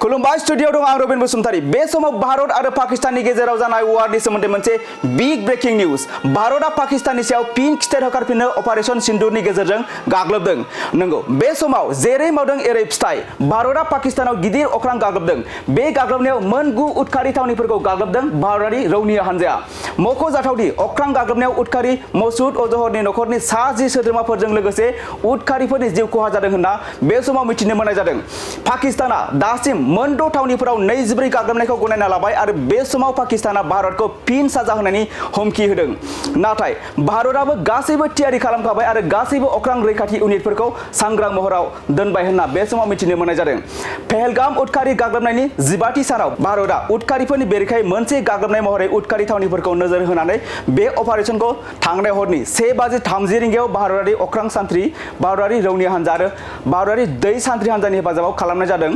खुलुमबाय स्टुडियो दं आं रबिन बसुमतारी। बे समाव भारत आरो पाकिस्ताननि गेजेराव जानाय वारनि सोमोन्दै मोनसे बिग ब्रेकिं निउज। भारतआ पाकिस्ताननि सायाव फिन खिथेर होखारफिननो अपारेशन सिन्दुरनि गेजेरजों गाग्लोबदों। नंगौ, बे समाव जेरै मावदों एरै फिथाइ। भारतआ पाकिस्तानाव गिदिर अख्रां गाग्लोबदों। बे गाग्लोबनायाव मोन 9 उदखारि थावनिफोरखौ गाग्लोबदों भारतारि रौनिया हान्जाया। मख'जाथावदि अख्रां गाग्लोबनायाव उदखारि मसुद अजहरनि नखरनि सा 10 सोद्रोमाफोरजों लोगोसे उदखारिफोरनि जिउ खहा जादों होनना बे समाव मिथिनो मोननाय जादों। पाकिस्ताना दासिम मोन 6 थावनिफोराव 24 गाग्लोबनायखौ गनायना लाबाय आरो बे समाव पाकिस्ताना भारतखौ फिन साजा होनायनि हुमखि होदों। नाथाय भारतआबो गासैबो थियारि खालामखाबाय आरो गासैबो अख्रां रैखाथि इउनिटफोरखौ सांग्रां महराव दोनबाय होनना बे समाव मिथिनो मोननाय जादों। पहलगाम उदखारि गाग्लोबनायनि 15थि सानाव भारतआ उदखारिफोरनि बेरेखायै मोनसे गाग्लोबनाय महरै उदखारि थावनिफोरखौ नोजोर होनानै बे अपारेशनखौ थांनाय हरनि 1:30 रिंगायाव भारतारि अख्रां सान्थ्रि, भारतारि रौनिया हान्जा आरो भारतारि दै सान्थ्रि हान्जानि हेफाजाबाव खालामनाय जादों।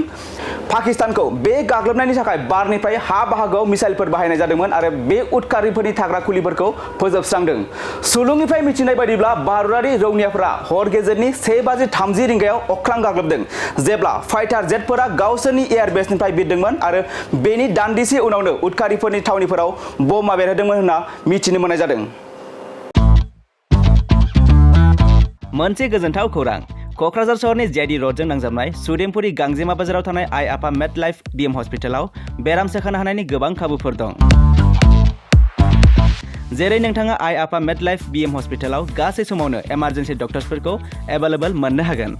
पाकिस्तानखौ बे गाग्लोबनायनि थाखाय बारनिफ्राय हा बाहागोआव मिसाइलफोर बाहायनाय जादोंमोन आरो बे उदखारिफोरनि थाग्रा खुलिफोरखौ फोजोबस्रांदों। सुलुंनिफ्राय मिथिनाय बायदिब्ला भारतारि रौनियाफोरा हर गेजेरनि 1:30 रिंगायाव अख्रां गाग्लोबदों, जेब्ला फाइटार जेटफोरा गावसोरनि एयारबेसनिफ्राय बिरदोंमोन आरो बेनि दान्दिसे उनावनो उदखारिफोरनि थावनिफोराव बमा बेरहोदोंमोन होनना मिथिनो मोननाय जादों। मोनसे गोजोनथाव खौरां। क'क्राझार सहरनि जेआइडि र'डजों नांजाबनाय सुदेमपुरि गांजेमा बाजाराव थानाय आइ आफा मेड लाइफ बिएम हस्पिटालाव बेराम सोखानो हानायनि गोबां खाबुफोर दं। जेरै नोंथाङा आइ आफा मेड लाइफ बिएम हस्पिटालाव गासै समावनो इमारजेन्सि डक्टर्सफोरखौ एभेलेबल मोननो हागोन।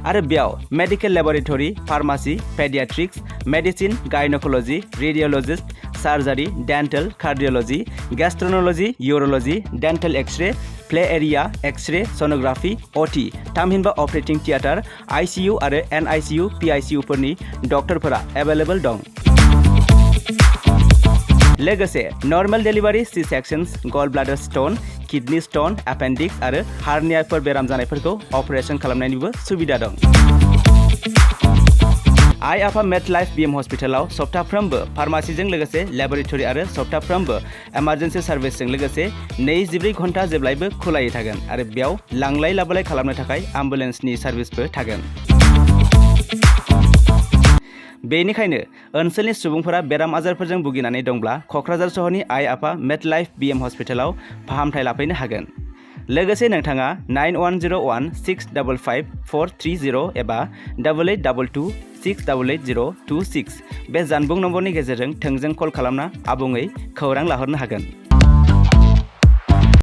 आरो बेयाव medical laboratory, pharmacy, paediatrics, medicine, gynaecology, radiologist, surgery, dental, cardiology, gastroenterology, urology, dental X-ray, play area, X-ray, sonography, OT, थामहिनबा अपारेटिं थियेटार, आइसिइउ आरो एनआइसिइउ, पिआइसिइउफोरनि डक्टरफोरा एभेलेबल दं। लोगोसे normal delivery, C sections, gall bladder stone, kidney stone, appendix आरो हार्नियाफोर बेराम जानायफोरखौ operation खालामनायनिबो सुबिदा दं। आइ आफा मेड लाइफ बिएम हस्पिटालाव सप्ताफ्रोमबो फार्मासिजों लोगोसे लेबरेटरि आरो सप्ताफ्रोमबो इमारजेन्सि सार्भिसजों लोगोसे 24 घन्टा जेब्लायबो खुलायै थागोन आरो बेयाव लांलाय लाबोलाय खालामनो थाखाय एम्बुलेन्सनि सार्भिसबो थागोन। बेनिखायनो ओनसोलनि सुबुंफोरा बेराम आजारफोरजों भुगिनानै दंब्ला क'क्राझार सहरनि आइ आफा मेड लाइफ बिएम हस्पिटालाव फाहामथाय लाफैनो हागोन। लोगोसे नोंथाङा 9101655430 एबा 8822688026 बे जानबुं नम्बरनि गेजेरजों थोंजों कल खालामना आबुङै खौरां लाहरनो हागोन।